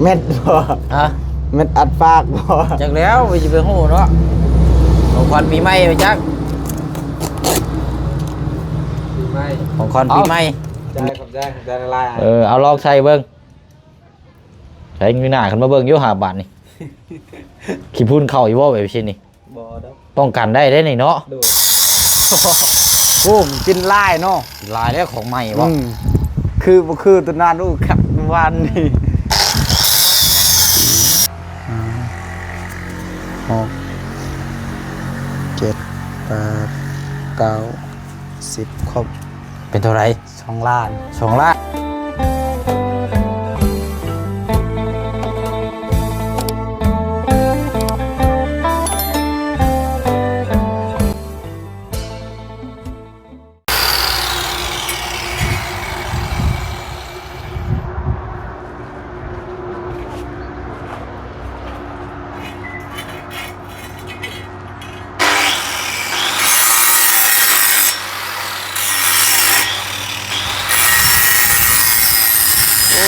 ແມັດບໍ່? ຮະ? ແມັດອັດປາກບໍ່? ຈັກແລ້ວ ໄປຊິໄປຮູ້ເນາະ. ຂອງຂວັນປີໃໝ່ໄປຈັກ ປີໃໝ່ ຂອງຂວັນປີໃໝ່. ເອົ້າ ຂອບໃຈ ຂອບໃຈ ຂອບໃຈຫຼາຍໆ. ເອີ ເອົາລອງໃສ່ເບິ່ງ. ໃສ່ຢູ່ໜ້າຂຶ້ນມາເບິ່ງຢູ່ຫາບາດນີ້ ຂີ້ຝຸ່ນເຂົ້າຢູ່ບໍ່ແບບຊີ້ນີ້? ບໍ່ດອກ ປ້ອງກັນໄດ້ເດ້ນີ້ເນາະ. ໂດຍ ໂອ້ ມັນກິນຫຼາຍເນາະ. ຫຼາຍແລ້ວຂອງໃໝ່ບໍ່? ອືມ ຄືບໍ່ຄືຕົວນັ້ນ. ໂອ້ ຄັກວານນີ້. ຫ້າ ຫົກ ເຈັດ ແປດ ເກົ້າ ສິບ ຄົບ. ເປັນເທົ່າໃດ? ສອງລ້ານ ສອງລ້ານ. ໂອ້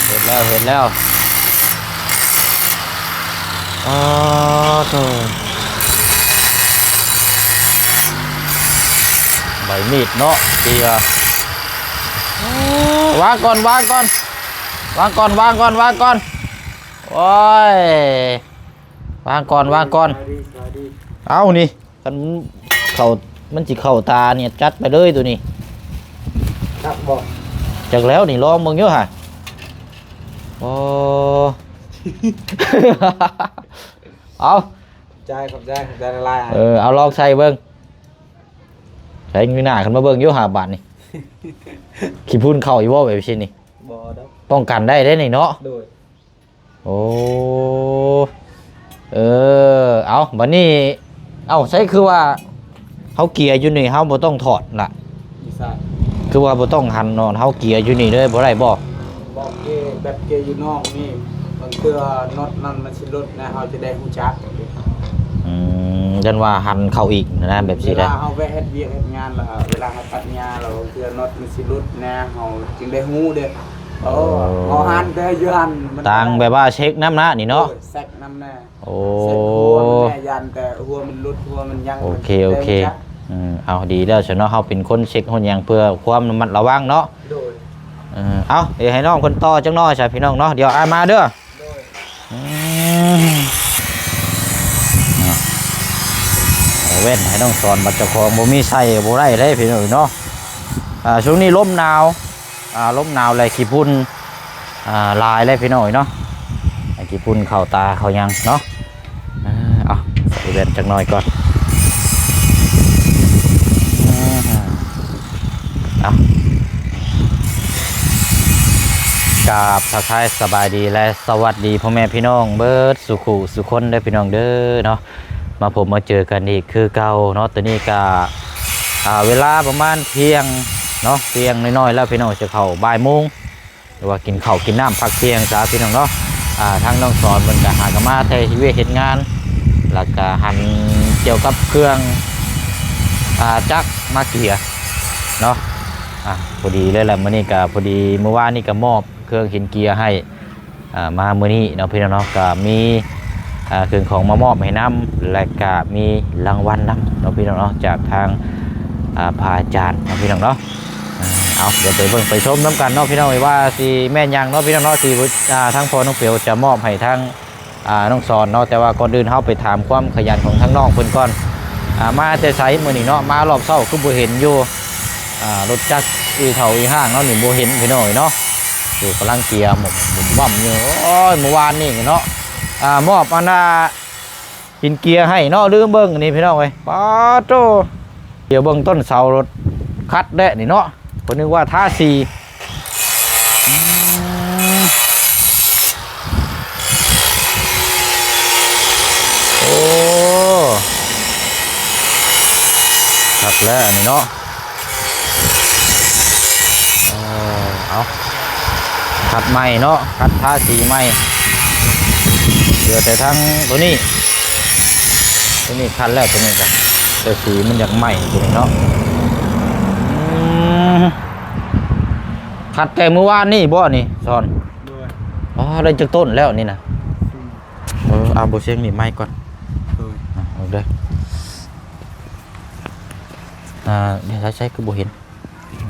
ເຫັນແລ້ວ ເຫັນແລ້ວ. ອໍ ໂທ້ ໃບມີດເນາະ ເກຍ ວາງກ່ອນ ວາງກ່ອນ ວາງກ່ອນ ວາງກ່ອນ ວາງກ່ອນ. ໂອ້ຍ ວາງກ່ອນ ວາງກ່ອນ. ເອົານີ້ ຄັນເຂົ້າ ມັນຊິເຂົ້າຕານີ້ ຈັດໄປເລີຍໂຕນີ້. ຄັກບໍ່? ຈັກແລ້ວນີ້ ລອງເບິ່ງຢູ່ຫະ. ໂອ້ ເອົາ ຂອບໃຈ ຂອບໃຈ ຂອບໃຈຫຼາຍໆ. ເອີ ເອົາລອງໃສ່ເບິ່ງ. ໃສ່ຢູ່ໜ້າຂຶ້ນມາເບິ່ງຢູ່ຫາບາດນີ້ ຂີ້ຝຸ່ນເຂົ້າຢູ່ບໍ່ແບບຊີ້ນີ້? ບໍ່ດອກ ປ້ອງກັນໄດ້ເດ້ນີ້ເນາະ. ໂດຍ ໂອ້ ເອີ ເອົາ ບາດນີ້ ເອົາ ໃສຄືວ່າເຮົາເກຍຢູ່ນີ້ ເຮົາບໍ່ຕ້ອງຖອດລະ? ຄືວ່າບໍ່ຕ້ອງຫັນເນາະ ເຮົາເກຍຢູ່ນີ້ເລີຍ ບໍ່ໄດ້ບໍ່? ບໍ່ ເກຍແບບເກຍຢູ່ນອກນີ້ ບາງເທື່ອນັອດນັ້ນມັນຊິຫຼຸດນະ ເຮົາຈະໄດ້ຮູ້ຈັກ. ອືມ ຢ້ານວ່າຫັນເຂົ້າອີກນະ ແບບຊີ້ນະ ເວລາເຮົາໄປເຮັດວຽກເຮັດງານ ແລ້ວເວລາເຮົາຕັດຫຍ້າ ແລ້ວບາງເທື່ອນັອດມັນຊິຫຼຸດນະ ເຮົາຈຶ່ງໄດ້ຮູ້ເດ້. ໂອ້ ເຮົາຫັນແຕ່ຢູ່ຫັ້ນ ມັນຕ່າງແບບວ່າເຊັກນຳນະນີ້ເນາະ. ໂດຍ ເຊັກນຳແນ່. ໂອ້ ເຊັກຫົວມັນແນ່ ຢ້ານແຕ່ຫົວມັນຫຼຸດ ຫົວມັນຫຍັງ. ໂອເຄ ມັນຊິໄດ້ຮູ້ຈັກ. ອືມ ເອົາ ດີແລ້ວຊັ້ນເນາະ ເຮົາເປັນຄົນເຊັກຫົວຫຍັງເພື່ອຄວາມລະມັດລະວັງເນາະ. ໂດຍ ເອີ ເອົາ ດຽວໃຫ້ນ້ອງເພິ່ນຕໍ່ຈັກໜ້ອຍຊະພີ່ນ້ອງເນາະ ດຽວອ້າຍມາເດີ. ໂດຍ ອືມ ເອົາແວ່ນໃຫ້ນ້ອງສອນ ບັດເຈົ້າຂອງບໍ່ມີໃສ່ບໍ່ໄດ້ເດ້ພີ່ນ້ອງເນາະ. ອ່າ ຊ່ວງນີ້ລົມໜາວ ອ່າ ລົມໜາວແລະຂີ້ຝຸ່ນ ອ່າ ຫຼາຍແລ້ວພີ່ນ້ອງເອີຍເນາະ ຂີ້ຝຸ່ນເຂົ້າຕາເຂົ້າຫຍັງເນາະ. ເອົາ ໃສ່ແວ່ນຈັກໜ້ອຍກ່ອນ. ເອົາ ກາບທັກທາຍສະບາຍດີ ແລະ ສະຫວັດດີພໍ່ແມ່ພີ່ນ້ອງເບິດສູ່ຄູ່ສູ່ຄົນເດີພີ່ນ້ອງເດີເນາະ. ມາພົບມາເຈີກັນອີກຄືເກົ່າເນາະ. ຕອນນີ້ກະ ອ່າ ເວລາປະມານທ່ຽງເນາະ ທ່ຽງໜ້ອຍໆແລ້ວພີ່ນ້ອງ ຈະເຂົ້າບ່າຍໂມງ ຫຼືວ່າກິນເຂົ້າກິນນ້ຳພັກທ່ຽງຊະພີ່ນ້ອງເນາະ. ອ່າ ທາງນ້ອງສອນເພິ່ນກະຫາກະມາແຕ່ເຮັດວຽກເຮັດງານ ແລ້ວກະຫັນກ່ຽວກັບເຄື່ອງ ອ່າ ຈັກມາເກຍເນາະ. ອ່າ ພໍດີເລີຍແຫຼະ ມື້ນີ້ກະພໍດີ ມື້ວານນີ້ກະມອບເຄື່ອງຫີນເກຍໃຫ້ ອ່າ ມາມື້ນີ້ເນາະພີ່ນ້ອງເນາະ ກະມີ ອ່າ ເຄື່ອງຂອງມາມອບໃຫ້ນຳ ແລະກະມີລາງວັນນຳເນາະພີ່ນ້ອງເນາະ ຈາກທາງ ອ່າ ພະອາຈານເນາະພີ່ນ້ອງເນາະ. ເອົາ ດຽວໄປເບິ່ງໄປຊົມນຳກັນເນາະພີ່ນ້ອງເອີຍ ວ່າຊິແມ່ນຫຍັງເນາະພີ່ນ້ອງເນາະ ທີ່ ອ່າ ທາງພໍ່ນ້ອງເປວຈະມອບໃຫ້ທາງ ອ່າ ນ້ອງສອນເນາະ. ແຕ່ວ່າກ່ອນອື່ນເຮົາໄປຖາມຄວາມຂະຫຍັນຂອງທາງນ້ອງເພິ່ນກ່ອນ ອ່າ ມາແຕ່ໃສມື້ນີ້ເນາະ ມາຮອບເຊົ້າຄືບໍ່ເຫັນຢູ່ ອ່າ ລົດຈັກອີ່ເຖົ້າອີ່ຫ້າງເຮົານີ້ບໍ່ເຫັນພີ່ນ້ອງເອີຍເນາະ. ໂອ້ ກຳລັງເກຍໝົກໝຸ່ມໝໍ້າຢູ່. ໂອ້ຍ ມື້ວານນີ້ເນາະ ອ່າ ມອບອັນນ່າ ຫີນເກຍໃຫ້ເນາະ ລືມເບິ່ງອັນນີ້ພີ່ນ້ອງເອີຍ. ປາດໂທ້ ດຽວເບິ່ງຕົ້ນເສົາລົດຄັດແດ່ນີ້ເນາະ ເພິ່ນນຶກວ່າທາສີ. ອືມ ໂອ້ ຄັກແລ້ວອັນນີ້ເນາະ. ເອີ ເອົາ ຂັດໃໝ່ເນາະ ຂັດທາສີໃໝ່ ເຫຼືອແຕ່ທາງໂຕນີ້ ໂຕນີ້ຂັດແລ້ວ ໂຕນີ້ກະ ແຕ່ສີມັນຢາກໃໝ່ໂຕນີ້ເນາະ. ອືມ ຂັດແຕ່ມື້ວານນີ້ບໍ່ນີ້ສອນ? ໂດຍ ອໍ ໄດ້ຈັກຕົ້ນແລ້ວນີ້ນະ? ເອີ ເອົາ ບໍ່ຊຽງນີ້ໄມ້ກ່ອນ. ໂດຍ ອ່ະ ເອົາເດີ. ອ່າ ໃຊ້ ໃຊ້ຄືບໍ່ເຫັນ.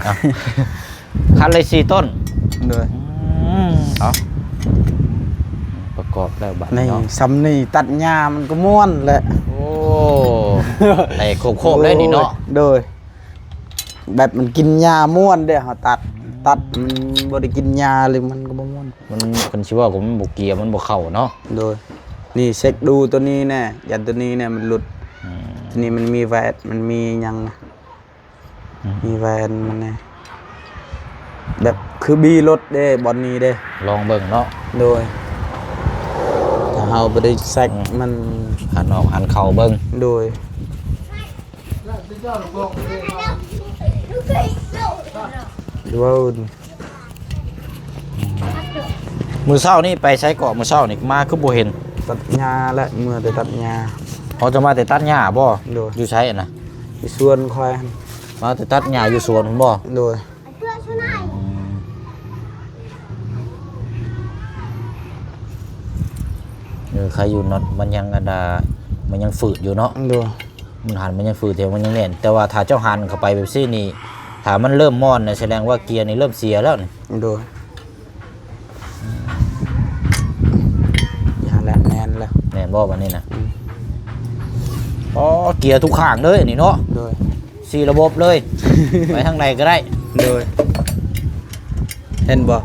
ອ່ະ ຄັນໄດ້ສີ່ຕົ້ນ. ໂດຍ ອືມ ເອົາ ປະກອບແລ້ວບາດນີ້ເນາະ. ສ່ຳນີ້ຕັດຫຍ້າມັນກໍມ່ວນແຫຼະ. ໂອ້ ໄດ້ໂຄບໆ ໄດ້ນີ້ເນາະ. ໂດຍ ແບບມັນກິນຫຍ້າມ່ວນເດ້ ເຮົາຕັດ ຕັດມັນບໍ່ໄດ້ກິນຫຍ້າເລີຍ ມັນກໍບໍ່ມ່ວນ. ມັນ ຄັນຊິເວົ້າກໍມັນບໍ່ເກຍ ມັນບໍ່ເຂົ້າເນາະ. ໂດຍ ນີ້ເຊັກດູໂຕນີ້ແດ່ ຢ້ານໂຕນີ້ແດ່ມັນຫຼຸດ. ອືມ ໂຕນີ້ມັນມີແຫວນ ມັນມີຫຍັງນະ. ອືມ ມີແຫວນມັນແດ່ ແບບຄືບີລົດເດ້ ບ່ອນນີ້ເດ້. ລອງເບິ່ງເນາະ. ໂດຍ ຖ້າເຮົາບໍ່ໄດ້ເຊັກ ອືມ ມັນ ຫັນອອກຫັນເຂົ້າເບິ່ງ. ໂດຍ ເວົ້າ ມື້ເຊົ້ານີ້ໄປໃສເກາະ? ມື້ເຊົ້ານີ້ມາຄືບໍ່ເຫັນ. ຕັດຫຍ້າແຫຼະ ເມືອແຕ່ຕັດຫຍ້າ. ອໍ ຈະມາແຕ່ຕັດຫຍ້າບໍ່? ໂດຍ ຢູ່ໃສຫັ້ນນະ? ຢູ່ສວນຂ້ອຍຫັ້ນ. ມາແຕ່ຕັດຫຍ້າຢູ່ສວນພຸ້ນບໍ່? ໂດຍ ອືມ ເອີ ໃຄຢູ່ເນາະ ມັນຍັງອັນດາ ມັນຍັງຝືດຢູ່ເນາະ. ໂດຍ ມັນຫັນມັນຍັງຝືດແທ້ ມັນຍັງແໜ້ນ ແຕ່ວ່າຖ້າເຈົ້າຫັນເຂົ້າໄປແບບຊີ້ນີ້ ຖ້າມັນເລີ່ມມ່ອນນະ ສະແດງວ່າເກຍນີ້ເລີ່ມເສຍແລ້ວນີ້. ໂດຍ ຢ່າແຫຼະ ແໜ້ນແລ້ວ ແໜ້ນບໍ່ບາດນີ້ນະ? ອືມ ອໍ ເກຍທຸກຂ້າງເລີຍນີ້ເນາະ. ໂດຍ ສີ່ລະບົບເລີຍ ໄປທາງໃດກໍໄດ້. ໂດຍ ເຫັນບໍ່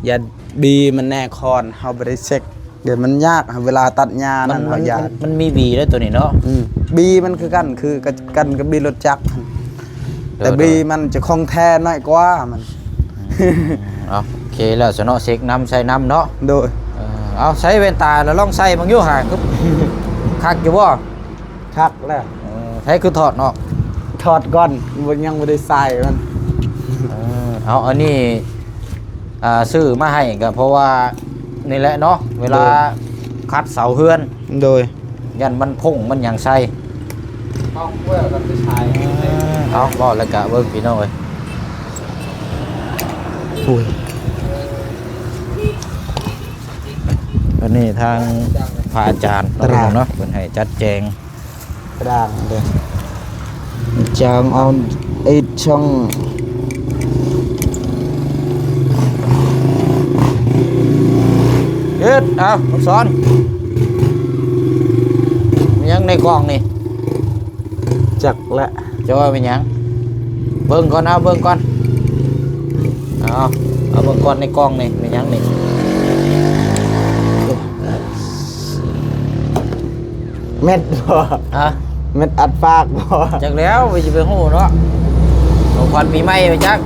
ຢ່າບີມັນແນ່ຄອນ ເຮົາບໍ່ໄດ້ເຊັກ. ດຽວມັນຍາກ ເວລາຕັດຫຍ້ານັ້ນ ມັນ ເຮົາຢ້ານ ມັນ ມັນມີບີເດ້ໂຕນີ້ເນາະ. ອືມ ບີມັນຄືກັນ ຄືກັນກັບບີລົດຈັກຫັ້ນ. ໂດຍ ແຕ່ບີມັນຈະຂອງແທ້ນ້ອຍກວ່າມັນ. ອືມ ເອົາ ໂອເຄແລ້ວຊະເນາະ ເຊັກນຳໃສ່ນຳເນາະ. ໂດຍ ເອີ ເອົາ ໃສ່ແວ່ນຕາແລ້ວລອງໃສ່ເບິ່ງຢູ່ຫາ ຄັກຢູ່ບໍ່? ຄັກແລ້ວ. ເອີ ໃຜຄືຖອດອອກ? ຖອດກ່ອນ ບໍ່ ຍັງບໍ່ໄດ້ໃສ່ມັນ. ເອີ ເອົາ ອັນນີ້ ອ່າ ຊື້ມາໃຫ້ກໍເພາະວ່ານີ້ແຫຼະເນາະ ເວລາ ໂດຍ ຂັດເສົາເຮືອນ. ໂດຍ ຢ້ານມັນພົງມັນຫຍັງໃສ່. ເອົາ ເວົ້າແລ້ວກໍເບິ່ງພີ່ນ້ອງເອີຍ. ໂອ້ຍ ອັນນີ້ທາງພະອາຈານເນາະ ຕາຣາງ ເນາະ ເພິ່ນໃຫ້ຈັດແຈງ ກະດາງເດ້ ຈາງເອົາເອັດຊ່ອງ ເຮັດ ເອົາ ລູກສອນ ມີຫຍັງໃນກ່ອງນີ້? ຈັກແຫຼະ ເຈົ້າວ່າແມ່ນຫຍັງ? ເບິ່ງກ່ອນ ເອົາເບິ່ງກ່ອນ ເອົາ ເອົາເບິ່ງກ່ອນໃນກ່ອງນີ້ແມ່ນຫຍັງນີ້? ແມັດບໍ່? ຮະ? ແມັດອັດປາກບໍ່? ຈັກແລ້ວ ໄປຊິໄປຮູ້ເນາະ. ຂອງຂວັນປີໃໝ່ໄປຈັກ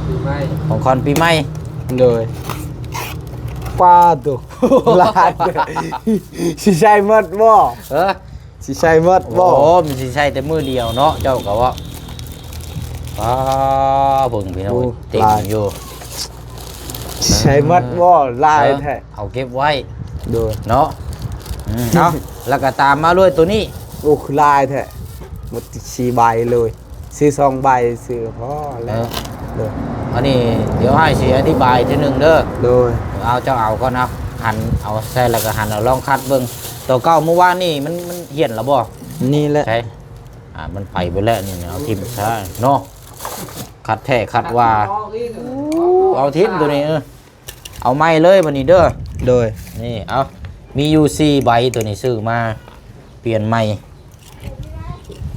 ປີໃໝ່ ຂອງຂວັນປີໃໝ່. ໂດຍ ປາໂຕ ຫຼາຍ ຊິໃຊ້ໝົດບໍ່? ເອີ ຊິໃຊ້ໝົດບໍ່? ໂອ້ ມັນຊິໃຊ້ແຕ່ມື້ດຽວເນາະ ເຈົ້າກໍເວົ້າ. ປ້າ ເບິ່ງພີ່ນ້ອງ ໂອ້ ເຕັມ ຫຼາຍ ຢູ່ ຊິໃຊ້ໝົດບໍ່? ຫຼາຍແທ້ ເອີ ເອົາເກັບໄວ້ ໂດຍ ເນາະ. ອືມ ເອົາ ແລ້ວກໍຕາມມາດ້ວຍໂຕນີ້ ໂອ້ ຄືຫຼາຍແທ້ ໝົດສີ່ໃບເລີຍ. ຊື້ສອງໃບ ຊື້ພໍແລ້ວ. ເອີ ເດີ ອັນນີ້ດຽວອ້າຍຊິອະທິບາຍເທື່ອໜຶ່ງເດີ. ໂດຍ ເອົາ ເຈົ້າເອົາກ່ອນ ເອົາ ຫັນເອົາໃສ່ ແລ້ວກໍຫັນເອົາ ລອງຂັດເບິ່ງ. ໂຕເກົ່າມື້ວານນີ້ມັນ ມັນຫ້ຽນແລ້ວບໍ່? ນີ້ແຫຼະ ໃສ່ ອ່າ ມັນໄປເບິດແລ້ວນີ້ ເອົາຖິ້ມຊະເນາະ. ຂັດແທ້ຂັດວ່າ ເອົາຖິ້ມໂຕນີ້ ເອີ ເອົາໃໝ່ເລີຍບັດນີ້ເດີ. ໂດຍ ນີ້ ເອົາ ມີຢູ່ສີ່ໃບ ໂຕນີ້ຊື້ມາປ່ຽນໃໝ່.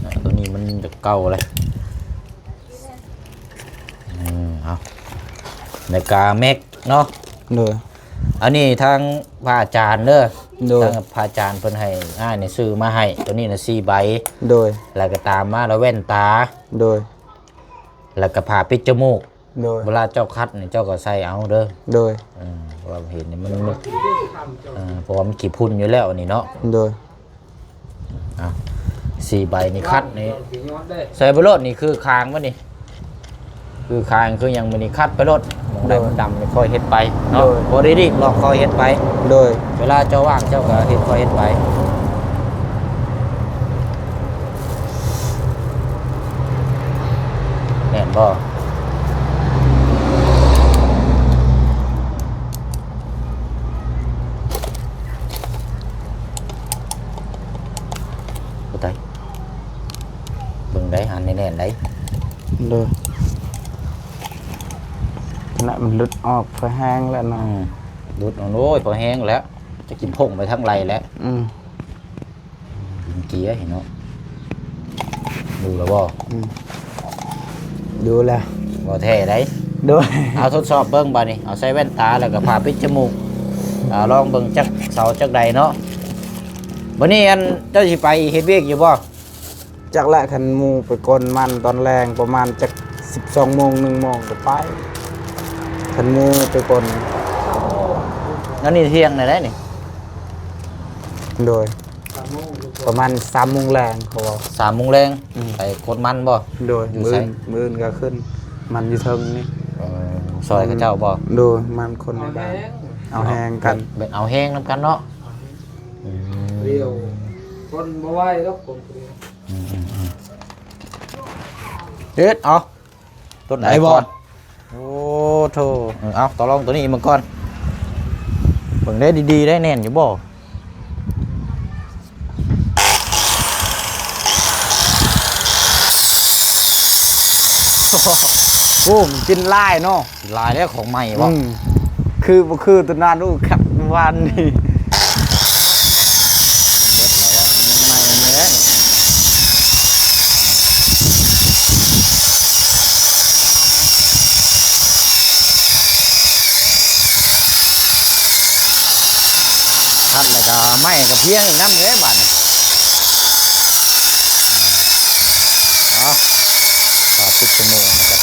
ອ່າ ໂຕນີ້ມັນຈະເກົ່າແລ້ວ. ອືມ ເອົາ ແລ້ວກະແມັກເນາະ. ໂດຍ ອັນນີ້ທາງພະອາຈານເດີ. ໂດຍ ທາງພະອາຈານເພິ່ນໃຫ້ອ້າຍນີ້ຊື້ມາໃຫ້ ໂຕນີ້ນະສີ່ໃບ. ໂດຍ ແລ້ວກະຕາມມາລະແວ່ນຕາ. ໂດຍ ແລ້ວກະຜ້າປິດຈະມູກ. ໂດຍ ເວລາເຈົ້າຂັດນີ້ເຈົ້າກໍໃສ່ເອົາເດີ. ໂດຍ ເອີ ເພາະວ່າເຫັນນີ້ມັນ ເອີ ເພາະວ່າມັນຂີ້ຝຸ່ນຢູ່ແລ້ວອັນນີ້ເນາະ. ໂດຍ ເອົາ ສີ່ໃບນີ້ ຂັດນີ້ ໃສ່ໄປໂລດ. ນີ້ຄືຄາງມັນນີ້ ຄືຄາງຄືຫຍັງມັນນີ້ ຂັດໄປໂລດ. ໝ່ອງໃດມັນດຳນີ້ຄ່ອຍເຮັດໄປເນາະ. ໂດຍ ບໍ່ໄດ້ຣີບຫຼອກ ຄ່ອຍເຮັດໄປ. ໂດຍ ເວລາເຈົ້າວ່າງເຈົ້າກໍເຮັດ ຄ່ອຍເຮັດໄປ. ແມ່ນບໍ່? ໂດຍ ຫັ້ນແຫຼະ ມັນຫຼຸດອອກພໍແຮງແລ້ວເນາະ. ອືມ ຫຼຸດອອກ ໂອ້ຍ ພໍແຮງແລ້ວ ຈັກຊິພົ່ງໄປທາງໃດແລ້ວ. ອືມ ເກຍເນາະ. ດູແລ້ວບໍ່? ອືມ ດູແລ້ວ ບໍ່ແທ້ໃດ. ໂດຍ ເອົາທົດສອບເບິ່ງບາດນີ້ ເອົາໃສ່ແວ່ນຕາ ແລ້ວກໍຜ້າປິດຈະມູກ ອ່າ ລອງເບິ່ງຈັກເສົາຈັກໃດເນາະ. ບາດນີ້ ອັນ ເຈົ້າຊິໄປເຮັດວຽກຢູ່ບໍ່? ຈັກແຫຼະ ຄັນໝູ່ໄປກົນມັນຕອນແລງ ປະມານຈັກສິບສອງໂມງ ໜຶ່ງໂມງກໍໄປ ຄັນໝູ່ໄປກົນ. ອັນນີ້ທ່ຽງແລ້ວໄດ໋ນີ້. ໂດຍ ປະມານສາມໂມງແລງ ເຂົາເວົ້າ ສາມໂມງແລງ. ອືມ ໄປກົນມັນບໍ່? ໂດຍ ຢູ່ໃສ? ມື້ອື່ນ ມື້ອື່ນກໍຂຶ້ນ ມັນຢູ່ເທິງນີ້. ເອີ ຊ່ອຍເຂົາເຈົ້າບໍ່? ໂດຍ ມັນຄົນໃນບ້ານ ເອົາແຮງກັນ ເອົາແຮງນຳກັນເນາະ. ອືມ ດຽວຄົນບໍ່ໄຫວດອກ ຄົນດຽວ. ອືມໆໆ ເຮັດ ເອົາ ຕົ້ນໄດ ໄດ້ບໍ່? ກ່ອນ ໂອ້ໂທ ເອີ ເອົາ ຕໍ່ລອງຕົວນີ້ເບິ່ງກ່ອນ ເບິ່ງໄດ້ດີໆ ໄດ້ແໜ້ນຢູ່ບໍ່? ໂອ້ ມັນກິນຫຼາຍເນາະ. ຫຼາຍແລ້ວ ຂອງໃໝ່ບໍ່? ອືມ ຄືບໍ່ຄືຕົວນັ້ນ ໂອ້ ຄັກວານນີ້. ຄັນແລ້ວກໍໄມ້ກໍພຽງອີກນຳເດ້ບາດນີ້. ເນາະ ສາມສິບຊົ່ວໂມງນີ້ແຫຼະ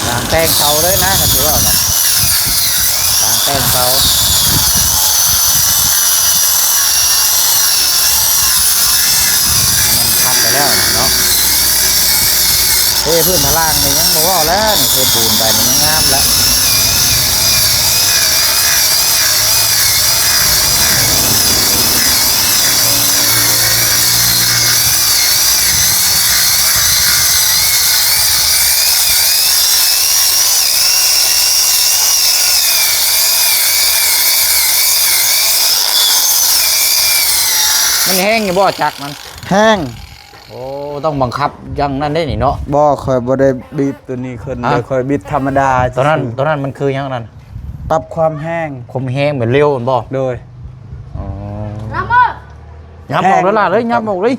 ກາງແຕ່ງເສົາເລີຍນະ ຄັນຊິເວົ້ານະ ກາງແຕ່ງເສົາ. ມັນຄັກໄປແລ້ວເນາະ ເທພື້ນຕາລ່າງນີ້ຍັງບໍ່ເວົ້າແລ້ວ ນີ້ເທປູນໄປນີ້ຍັງງາມແລ້ວ. ມັນແຮງຢູ່ບໍ່ຈັກມັນ? ແຮງ. ໂອ້ ຕ້ອງບັງຄັບຢ່າງນັ້ນເດ້ນີ້ເນາະ. ບໍ່ ຂ້ອຍບໍ່ໄດ້ບີບຕົວນີ້ຂຶ້ນເດີ ຂ້ອຍບີບທຳມະດາ. ຕົວນັ້ນ ຕົວນັ້ນມັນຄືຫຍັງນັ້ນ? ປັບຄວາມແຮງ ຄວາມແຮງແບບເລັວແມ່ນບໍ່? ໂດຍ. ອໍ ຫຍັບອອກ ຫຍັບອອກເດີ້ຫຼ້າເອີຍ ຫຍັບອອກເລີຍ.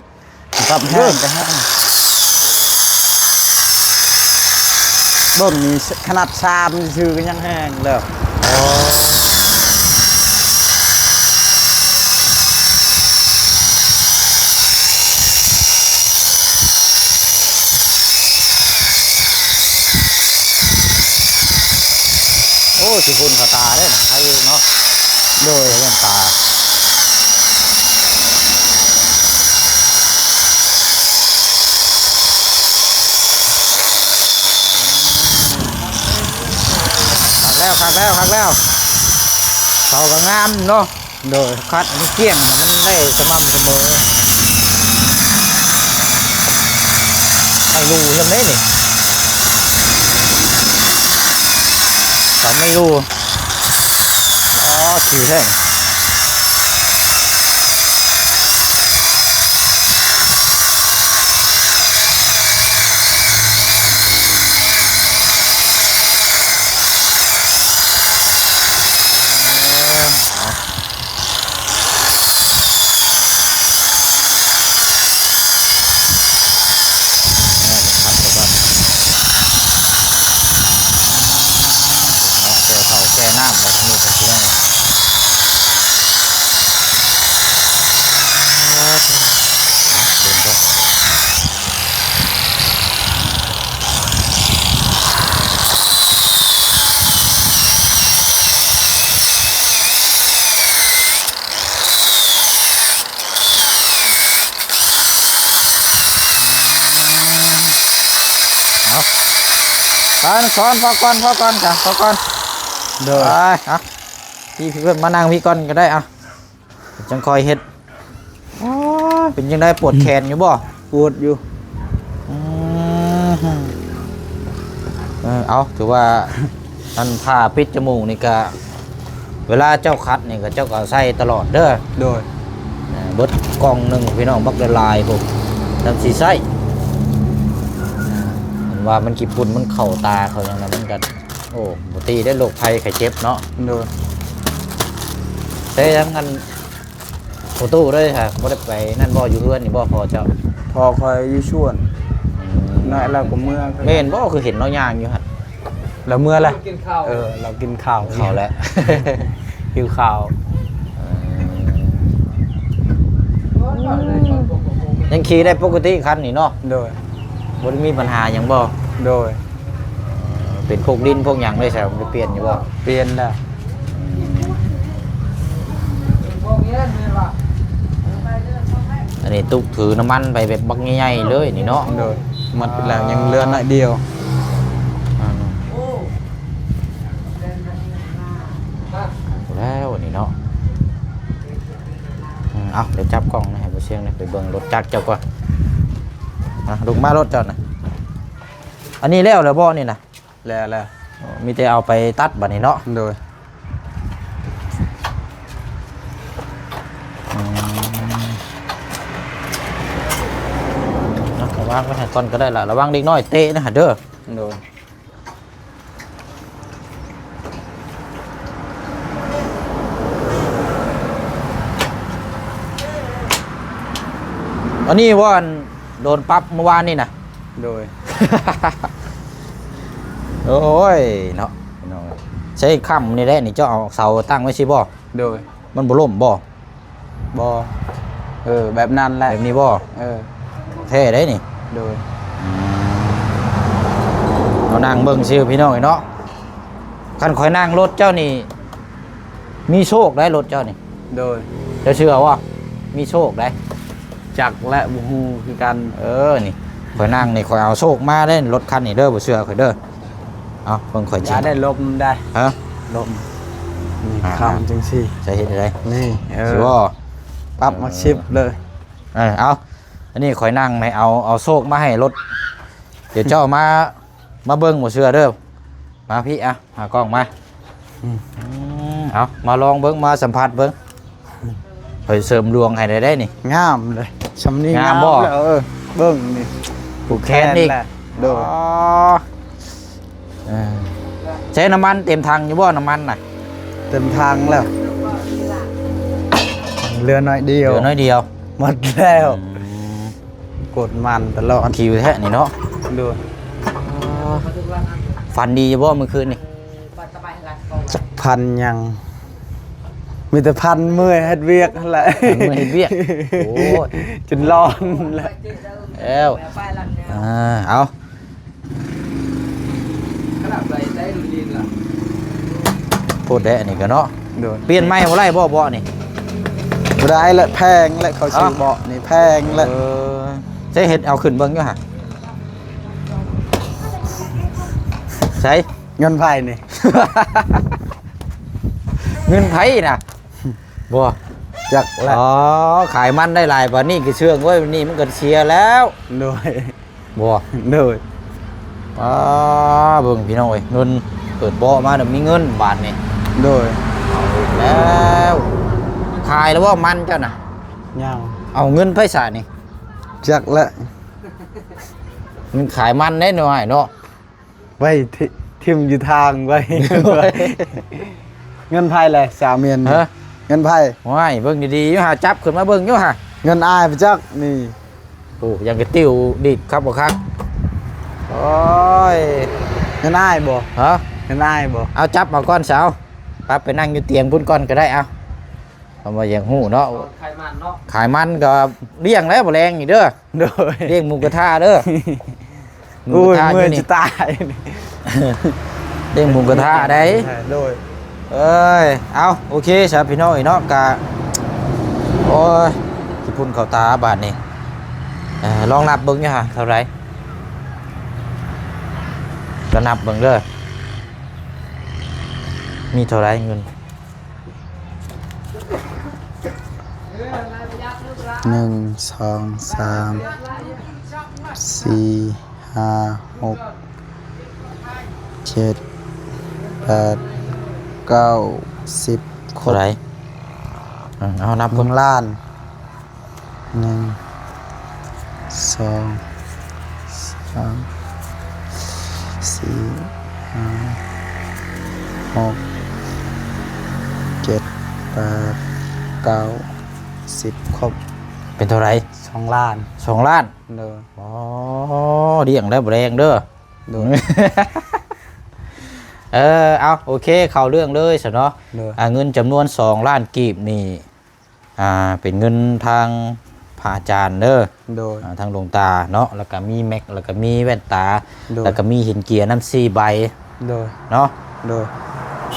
ປັບແຮງໄປໃຫ້ ເບິ່ງນີ້ ຂະໜາດສາມຊື່ກໍຍັງແຮງແລ້ວ. ອໍ ໂອ້ ຊິຝຸ່ນເຂົ້າຕາເດ້ ໃຫ້ເນາະ. ໂດຍ ເລື່ອງຕາ. ຄັກແລ້ວ ຄັກແລ້ວ ຄັກແລ້ວ ເສົາກໍງາມເນາະ. ໂດຍ ຂັດໃຫ້ມັນກ້ຽງ ໃຫ້ມັນໄດ້ສະໝ່ຳສະເໝີ. ໄມ້ລູ່ນຳເດ້ນີ້ ເສົາໄມ້ລູ່. ອໍ ຖືກແທ້. ເອີ ເອົາ ເອົາໄປພັດໄປກ່ອນ. ເນາະ ແກ່ເຂົ້າແກ່ນ້ຳແລ້ວ ນີ້ເພິ່ນຊິໄດ້ ເບິ່ງກ່ອນ. ເອົາ ໄປນະສອນ ພໍກ່ອນ ພໍກ່ອນ ຈ້ະ ພໍກ່ອນ. ໂດຍ ໄປ ເອົາ ພີ່ ພີ່ເພິ່ນມານັ່ງພີ້ກ່ອນກໍໄດ້ ເອົາ ຈັ່ງຄ່ອຍເຮັດ. ອໍ ເປັນຈັ່ງໃດ ປວດແຂນຢູ່ບໍ່? ປວດຢູ່. ອືມ ເອີ ເອົາ ຖືວ່າ ອັນ ຜ້າປິດຈະມູກນີ້ກະ ເວລາເຈົ້າຂັດນີ້ກໍເຈົ້າກໍໃສ່ຕະຫຼອດເດີ. ໂດຍ. ເອີ ເບິດກ່ອງໜຶ່ງພີ່ນ້ອງ ບັກຫຼາຍໆພຸ້ນ ນຳຊິໃຊ້. ເຫັນວ່າມັນຂີ້ຝຸ່ນມັນເຂົ້າຕາເຂົ້າຫຍັງນະ ມັນກໍ ໂອ້ ບໍ່ດີເດ້ ໂລກໄພໄຂ້ເຈັບເນາະ. ໂດຍ. ແຕ່ທາງອັນພໍ່ຕູ້ເດ້ ບໍ່ໄດ້ໄປນັ້ນບໍ່ ຢູ່ເຮືອນນີ້ບໍ່ ພໍ່ເຈົ້າ? ພໍ່ຂ້ອຍຢູ່ສວນ. ອືມ. ນ້ອຍລາວກໍເມືອ. ແມ່ນບໍ່ ຄືເຫັນລາວຍ່າງຢູ່ຫັ້ນ? ລາວເມືອແລ້ວ. ກິນເຂົ້າ. ເອີ ລາວກິນເຂົ້າ. ເຂົ້າແລ້ວ. ຫິວເຂົ້າ. ເອີ ຍັງຂີ່ໄດ້ປົກກະຕິຄັນນີ້ເນາະ? ໂດຍ. ບໍ່ໄດ້ມີບັນຫາຫຍັງບໍ່? ໂດຍ. ເປັນພວກດິນພວກຫຍັງເລີຍ ໃສ່ໄປປ່ຽນຢູ່ບໍ່? ປ່ຽນແລ້ວ. ອັນນີ້ຕຸກຖືນ້ຳມັນໄປແບບບັກໃຫຍ່ໆເລີຍນີ້ເນາະ. ໂດຍ. ໝົດແລ້ວ ຍັງເຫຼືອໜ້ອຍດຽວ. ອ່າ ແລ້ວນີ້ເນາະ. ອືມ ເອົາ ດຽວຈັບກ້ອງໃຫ້ບໍ່ຊຽງ ໄປເບິ່ງລົດຈັກເຈົ້າກ່ອນ. ອ່ະ ລຸກມາລົດເຈົ້ານະ. ອັນນີ້ແລ້ວແລ້ວບໍ່ນີ້ນະ? ແລ້ວ ແລ້ວ. ອໍ ມີແຕ່ເອົາໄປຕັດບັດນີ້ເນາະ. ໂດຍ. ອືມ ເນາະ ວາງໄວ້ໃຫ້ກ່ອນກໍໄດ້ລະ ລະວັງເດັກນ້ອຍເຕະນະເດີ. ໂດຍ. ອັນນີ້ວ່າ ອັນ ໂດນປັບມື້ວານນີ້ນະ. ໂດຍ. ໂອ້ຍເນາະ ພີ່ນ້ອງເອີຍ ໃຊ້ຄ້ຳນີ້ແຫຼະນີ້ ເຈົ້າເອົາເສົາຕັ້ງໄວ້ຊີ້ບໍ່? ໂດຍ. ມັນບໍ່ລົ້ມບໍ່? ບໍ່. ເອີ ແບບນັ້ນແຫຼະ. ແບບນີ້ບໍ່? ເອີ ແທ້ໄດ໋ນີ້. ໂດຍ. ອືມ ເອົານັ່ງເບິ່ງຊື່ພີ່ນ້ອງເອີຍເນາະ. ຄັນຂ້ອຍນັ່ງລົດເຈົ້ານີ້ ມີໂຊກໄດ໋ລົດເຈົ້ານີ້. ໂດຍ. ເຈົ້າເຊື່ອບໍ່? ມີໂຊກໄດ໋. ຈັກແຫຼະ ບໍ່ຮູ້ຄືກັນ. ເອີ ນີ້ ຂ້ອຍນັ່ງນີ້ ຂ້ອຍເອົາໂຊກມາເດ້ ລົດຄັນນີ້ເດີ ບໍ່ເຊື່ອຂ້ອຍເດີ. ເອົາ ເບິ່ງຂ້ອຍຈິງ ຢ່າໄດ້ລົມໄດ໋. ຮະ? ລົມ. ນີ້ ອ່າ ຄ້ຳຈັ່ງຊີ້ ຈະເຮັດໄດ້. ນີ້ ເອີ ຊິບໍ່? ປັບມາສິບເລີຍ. ເອີ ເອົາ ອັນນີ້ຂ້ອຍນັ່ງໃຫ້ ເອົາ ເອົາໂຊກມາໃຫ້ລົດ. ດຽວເຈົ້າມາ ມາເບິ່ງ ບໍ່ເຊື່ອເດີ. ມາພີ້ ອ່ະ ຫາກ້ອງມາ. ອືມ ອືມ ເອົາ ມາລອງເບິ່ງ ມາສຳຜັດເບິ່ງ. ຂ້ອຍເສີມດວງໃຫ້ໄດ້ໄດ໋ນີ້. ງາມເລີຍ ຊ່ຳນີ້ ງາມບໍ່? ງາມແລ້ວ. ເອີ ເບິ່ງນີ້ ຜູກແຂນອີກ. ແຂນແຫຼະ. ໂດຍ. ອໍ ເອີ ໃຊ້ນ້ຳມັນເຕັມຖັງຢູ່ບໍ່ ນ້ຳມັນນະ? ເຕັມຖັງແລ້ວ ເຫຼືອໜ້ອຍດຽວ. ເຫຼືອໜ້ອຍດຽວ. ໝົດແລ້ວ. ອືມ ກົດມັນຕະຫຼອດ. ຂິວແທ້ນີ້ເນາະ. ໂດຍ. ຝັນດີຢູ່ບໍ່ມື້ຄືນນີ້? ຈັກຝັນຫຍັງ ມີແຕ່ຝັນເມື່ອຍເຮັດວຽກຫັ້ນແຫຼະ. ຝັນເມື່ອຍເຮັດວຽກ. ໂອ້ຍ ຈົນຮ້ອນແລ້ວ. ແລ້ວ ອ່າ ເອົາ ໂພດແດະອັນນີ້ກໍເນາະ. ໂດຍ. ປ່ຽນໃໝ່ບໍ່ໄດ້ບໍ່ ເບາະນີ້? ບໍ່ໄດ້ແຫຼະ ແພງແຫຼະ ເຂົາຊື້ ຮະ? ເບາະນີ້ແພງແຫຼະ. ເອີ ໃຊ້ເຮັດເອົາຂຶ້ນເບິ່ງຢູ່ຫະ. ໃສ? ເງິນໃຜນີ້? ເງິນໃຜນະ? ບໍ່ ຈັກແຫຼະ. ອໍ ຂາຍມັນໄດ້ຫຼາຍປານນີ້ ກະເຊື່ອງເວີ້ຍ ນີ້ມັນກະເສຍແລ້ວ. ໂດຍ. ບໍ່? ໂດຍ. ອາ ເບິ່ງພີ່ນ້ອງເອີຍ ເງິນ ເປີດເບາະມາແລ້ວມີເງິນບາດນີ້. ໂດຍ. ເອົາອີກແລ້ວ ຂາຍແລ້ວບໍ່ມັນເຈົ້ານະ? ຍັງ. ເອົາເງິນໃຜສານີ້? ຈັກແຫຼະ ມັນຂາຍມັນໄດ້ໜ້ອຍເນາະ. ໄວ້ ຖິ້ມຢູ່ທາງໄວ້. ເງິນໃຜແຫຼະສາວມຽນ? ຮະ? ເງິນໃຜ? ໂອ້ຍ ເບິ່ງດີໆຢູ່ຫາ ຈັບຂຶ້ນມາເບິ່ງຢູ່ຫາ. ເງິນອ້າຍໄປຈັກນີ້. ໂອ້ ຍັງກະຕິວດີດຄັກບໍ່ຄັກ. ໂອ້ຍ ເງິນອ້າຍບໍ່? ຮະ? ເງິນອ້າຍບໍ່? ເອົາ ຈັບເອົາກ່ອນຊາວ. ປັບໄປນັ່ງຢູ່ຕຽງພຸ້ນກ່ອນກະໄດ້ ເອົາ. ຄຳວ່າຢາກຮູ້ເນາະ ຂາຍມັນເນາະ ຂາຍມັນກໍລ້ຽງແລ້ວບໍ່ແລງນີ້ເດີ. ໂດຍ. ລ້ຽງໝູກະທະເດີ. ໝູກະທະຢູ່ນີ້ ໂອ້ຍ ເມື່ອຍຈະຕາຍ ລ້ຽງໝູກະທະໄດ໋. ໂດຍ. ເອີຍ ເອົາ ໂອເຄຊະພີ່ນ້ອງເອີຍເນາະ ກະ ໂອ້ຍ ຂີ້ຝຸ່ນເຂົ້າຕາບາດນີ້. ເອີ ລອງນັບເບິ່ງຢູ່ຫາເທົ່າໃດ ລອງນັບເບິ່ງເດີ ມີເທົ່າໃດເງິນ. ໜຶ່ງ ສອງ ສາມ ສີ່ ຫ້າ ຫົກ ເຈັດ ແປດ ເກົ້າ ສິບ ເທົ່າໃດ? ເອີ ເອົານັບເບິ່ງ ໜຶ່ງລ້ານ ໜຶ່ງ ສອງ ສາມ ສີ່ ຫ້າ ຫົກ ເຈັດ ແປດ ເກົ້າ ສິບ ຄົບ ເປັນເທົ່າໃດ? ສອງລ້ານ ສອງລ້ານ. ໂດຍ. ອໍ ລ້ຽງແລ້ວບໍ່ແລງເດີ. ໂດຍ. ເອີ ເອົາ ໂອເຄ ເຂົ້າເລື່ອງເລີຍຊະເນາະ. ໂດຍ. ອ່າ ເງິນຈຳນວນສອງລ້ານກີບນີ້ ອ່າ ເປັນເງິນທາງພະອາຈານເດີ. ໂດຍ. ອ່າ ທາງຫຼວງຕາເນາະ ແລ້ວກະມີແມັກ ແລ້ວກະມີແວ່ນຕາ ໂດຍ ແລ້ວກະມີຫີນເກຍນຳສີ່ໃບ. ໂດຍ. ເນາະ. ໂດຍ.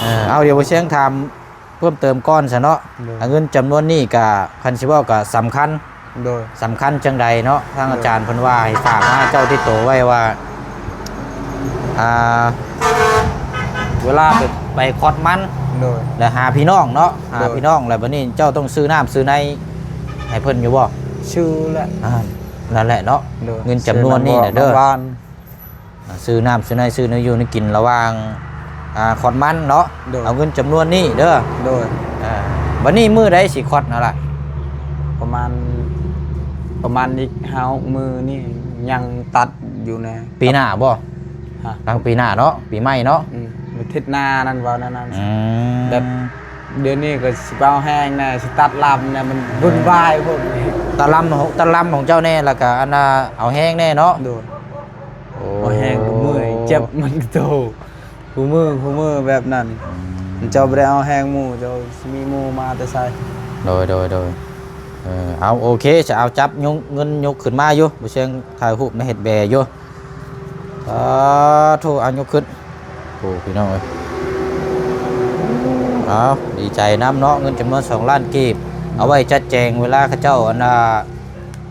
ເອີ ເອົາ ດຽວບໍ່ຊຽງຖາມ ເພີ່ມເຕີມກ່ອນຊະເນາະ. ໂດຍ. ອ່າ ເງິນຈຳນວນນີ້ກະ ຄັນຊິເວົ້າກະສຳຄັນ ໂດຍ ສຳຄັນຈັ່ງໃດເນາະ? ທາງ ໂດຍ ອາຈານເພິ່ນວ່າໃຫ້ຝາກມາ ເຈົ້າຕິດໂຕໄວ້ວ່າ ອ່າ ເວລາໄປ ໄປຂອດມັນ ໂດຍ ແລ້ວຫາພີ່ນ້ອງເນາະ ຫາ ໂດຍ ພີ່ນ້ອງ ແລ້ວບັດນີ້ເຈົ້າຕ້ອງຊື້ນ້ຳຊື້ໃນໃຫ້ເພິ່ນຢູ່ບໍ່? ຊື້ແຫຼະ. ອ່າ ນັ້ນແຫຼະເນາະ. ໂດຍ. ເງິນຈຳນວນນີ້ນະເດີ ຊື້ນ້ຳຫວານ ອ່າ ຊື້ນ້ຳຊື້ໃນ ຊື້ແນວຢູ່ແນວກິນລະຫວ່າງ ອ່າ ຂອດມັນເນາະ. ໂດຍ. ເອົາເງິນຈຳນວນນີ້ເດີ. ໂດຍ. ອ່າ ບັດນີ້ມື້ໃດຊິຂອດຫັ້ນລະ? ປະມານ ປະມານອີກຫ້າຫົກມື້ນີ້ ຍັງຕັດຢູ່ນະ. ປີໜ້າບໍ່? ຮະ? ຫຼັງປີໜ້າເນາະ ປີໃໝ່ເນາະ. ອືມ ອາທິດໜ້ານັ້ນ ເວົ້າແນວນັ້ນ. ອືມ ແບບ ດຽວນີ້ກໍຊິເອົາແຮງແດ່ ຊິຕັດລຳແດ່ ມັນວຸ່ນວາຍໂພດ. ຕັດລຳ ຕັດລຳຂອງເຈົ້າແດ່ ແລ້ວກໍອັນນ່າ ເອົາແຮງແດ່ເນາະ. ໂດຍ. ໂອ້ ເອົາແຮງກໍເມື່ອຍ ເຈັບມັນໂຕ ຄູ່ມື້ ຄູ່ມື້ແບບນັ້ນ. ອືມ ເຈົ້າບໍ່ໄດ້ເອົາແຮງໝູ່ ເຈົ້າຊິມີໝູ່ມາແຕ່ໃສ? ໂດຍ ໂດຍ ໂດຍ. ເອີ ເອົາ ໂອເຄ ຈະເອົາຈັບຍົກ ເງິນຍົກຂຶ້ນມາຢູ່ ບໍ່ເຊີງຖ່າຍຮູບໃນເຮັດແບຢູ່. ສາທຸ ເອົາຍົກຂຶ້ນ. ໂອ້ ພີ່ນ້ອງເອີຍ ເອົາ ດີໃຈນຳເນາະ ເງິນຈຳນວນສອງລ້ານກີບ ເອົາໄວ້ຈັດແຈງເວລາເຂົາເຈົ້າ ອັນນ່າ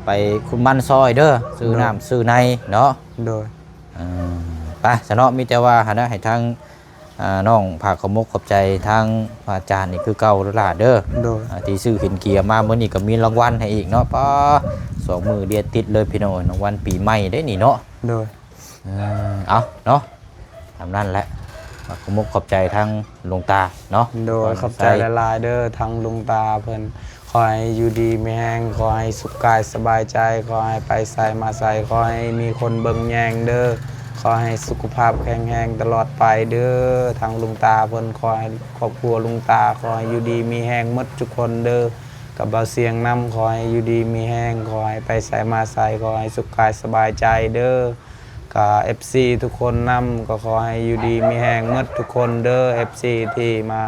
ໄປຂຸດມັນຊອຍເດີ ຊື້ ໂດຍ ນ້ຳຊື້ໃນເນາະ. ໂດຍ. ເອີ ໄປຊະເນາະ ມີແຕ່ວ່າຫັ້ນນະ ໃຫ້ທາງ ອ່າ ນ້ອງຝາກຂອບອົກຂອບໃຈທາງພະອາຈານອີກຄືເກົ່າເດີຫຼາເດີ. ໂດຍ. ອ່າ ທີ່ຊື້ຫີນເກຍມາມື້ນີ້ກໍມີລາງວັນໃຫ້ອີກເນາະ ປ້າ ສອງມື້ລຽນຕິດເລີຍພີ່ນ້ອງເອີຍ ລາງວັນປີໃໝ່ເດ້ນີ້ເນາະ. ໂດຍ. ເອີ ເອົາເນາະ ຕາມນັ້ນແຫຼະ ກໍຂອບອົກຂອບໃຈທາງຫຼວງຕາເນາະ. ໂດຍ. ຂອບໃຈຫຼາຍໆເດີ ທາງຫຼວງຕາເພິ່ນ ຂໍໃຫ້ຢູ່ດີມີແຮງ ຂໍໃຫ້ສຸກກາຍສະບາຍໃຈ ຂໍໃຫ້ໄປໃສມາໃສ ຂໍໃຫ້ມີຄົນເບິ່ງແຍງເດີ ຂໍໃຫ້ສຸຂະພາບແຂງແຮງຕະຫຼອດໄປເດີ ທາງຫຼວງຕາເພິ່ນ ຂໍໃຫ້ຄອບຄົວຫຼວງຕາ ຂໍໃຫ້ຢູ່ດີມີແຮງໝົດທຸກຄົນເດີ ກັບບ່າວຊຽງນຳ ຂໍໃຫ້ຢູ່ດີມີແຮງ ຂໍໃຫ້ໄປໃສມາໃສ ຂໍໃຫ້ສຸກກາຍສະບາຍໃຈເດີ. ກະເອັຟຊີທຸກຄົນນຳ ກໍຂໍໃຫ້ຢູ່ດີມີແຮງໝົດທຸກຄົນເດີ ເອັຟຊີທີ່ມາ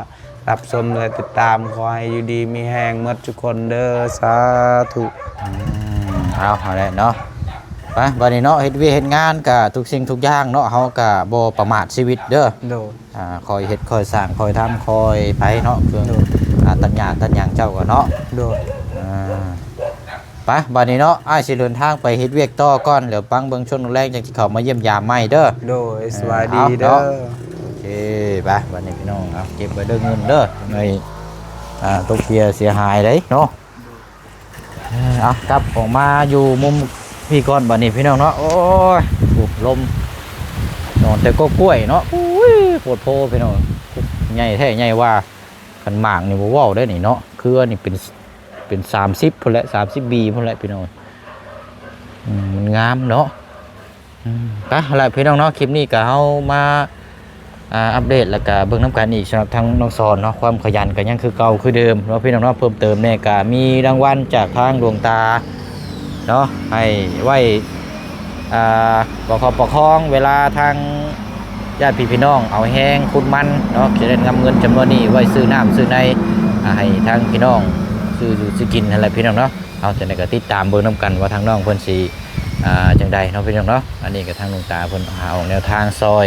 ຮັບຊົມ ແລະ ຕິດຕາມ ຂໍໃຫ້ຢູ່ດີມີແຮງໝົດທຸກຄົນເດີ ສາທຸ. ອືມ ເອົາ ຫັ້ນແຫຼະເນາະ ໄປ ບັດນີ້ເນາະ ເຮັດວຽກເຮັດງານກະທຸກສິ່ງທຸກຢ່າງເນາະ ເຮົາກະບໍ່ປະໝາດຊີວິດເດີ. ໂດຍ. ອ່າ ຄ່ອຍເຮັດຄ່ອຍສ້າງ ຄ່ອຍທຳຄ່ອຍໄປເນາະ ເຄື່ອງ ໂດຍ ອ່າ ຕັດຫຍ້າຕັດຫຍັງເຈົ້າກໍເນາະ. ໂດຍ. ອ່າ ໄປ ບັດນີ້ເນາະ ອ້າຍຊິເດີນທາງໄປເຮັດວຽກຕໍ່ກ່ອນ ແລ້ວຟັງເບິ່ງຊ່ວງແລງຈັ່ງຊິເຂົ້າມາຢ້ຽມຢາມໃໝ່ເດີ. ໂດຍ. ເອີ ສະບາຍດີເດີ. ໂອເຄ ໄປ ບັດນີ້ພີ່ນ້ອງ ເອົາ ເກັບໄວ້ເດີເງິນເດີ ໃນ ອ່າ ຕົກເສຍເສຍຫາຍເດ້ເນາະ. ເອີ ເອົາ ກັບອອກມາຢູ່ມຸມພີ້ກ່ອນ ບັດນີ້ພີ່ນ້ອງເນາະ. ໂອ້ຍ ໂອ້ ລົມ ນອນແຕ່ກົກກ້ວຍເນາະ. ໂອ້ຍ ໂພດໂພພີ່ນ້ອງ ໃຫຍ່ແທ້ໃຫຍ່ວ່າ ຄັນໝາກນີ້ບໍ່ເວົ້າໄດ້ນີ້ເນາະ ເຄືອນີ້ເປັນ ເປັນສາມສິບພຸ້ນແຫຼະ ສາມສິບບີພຸ້ນແຫຼະພີ່ນ້ອງ. ອືມ ມັນງາມເນາະ. ອືມ ໄປ ຫັ້ນແຫຼະພີ່ນ້ອງເນາະ ຄລິບນີ້ກໍເຮົາມາ ອ່າ ອັບເດດ ແລ້ວກໍເບິ່ງນຳກັນອີກ ສຳລັບທາງນ້ອງສອນເນາະ ຄວາມຂະຫຍັນກໍຍັງຄືເກົ່າຄືເດີມເນາະພີ່ນ້ອງເນາະ. ເພີ່ມເຕີມແດ່ກໍມີລາງວັນຈາກທາງຫຼວງຕາເນາະ ໃຫ້ໄວ້ ອ່າ ປະຄັບປະຄອງເວລາທາງຍາດພີ່ພີ່ນ້ອງເອົາແຮງຂຸດມັນເນາະ ຈະໄດ້ນຳເງິນຈຳນວນນີ້ໄວ້ຊື້ນ້ຳຊື້ໃນ ອ່າ ໃຫ້ທາງພີ່ນ້ອງຊື້ຢູ່ຊື້ກິນຫັ້ນແຫຼະພີ່ນ້ອງເນາະ. ເອົາ ຈັ່ງໃດກໍຕິດຕາມເບິ່ງນຳກັນວ່າທາງນ້ອງເພິ່ນຊິ ອ່າ ຈັ່ງໃດເນາະພີ່ນ້ອງເນາະ. ອັນນີ້ກໍທາງຫຼວງຕາເພິ່ນຫາອອກແນວທາງຊ່ອຍ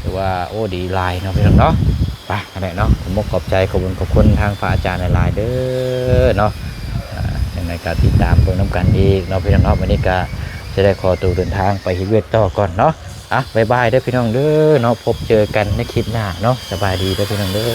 ຖືວ່າ ໂອ້ ດີຫຼາຍເນາະພີ່ນ້ອງເນາະ. ໄປ ຫັ້ນແຫຼະເນາະ ຂອບອົກຂອບໃຈ ຂອບບຸນຂອບຄຸນທາງພະອາຈານຫຼາຍໆເດີເນາະ. ອ່າ ຈັ່ງໃດກໍຕິດຕາມເບິ່ງນຳກັນອີກເນາະພີ່ນ້ອງເນາະ. ວັນນີ້ກໍຈະໄດ້ຂໍຕົວເດີນທາງໄປເຮັດວຽກຕໍ່ກ່ອນເນາະ. ອ່ະ ບາຍບາຍເດີພີ່ນ້ອງເດີເນາະ ພົບເຈີກັນໃນຄລິບໜ້າເນາະ. ສະບາຍດີເດີພີ່ນ້ອງເດີ.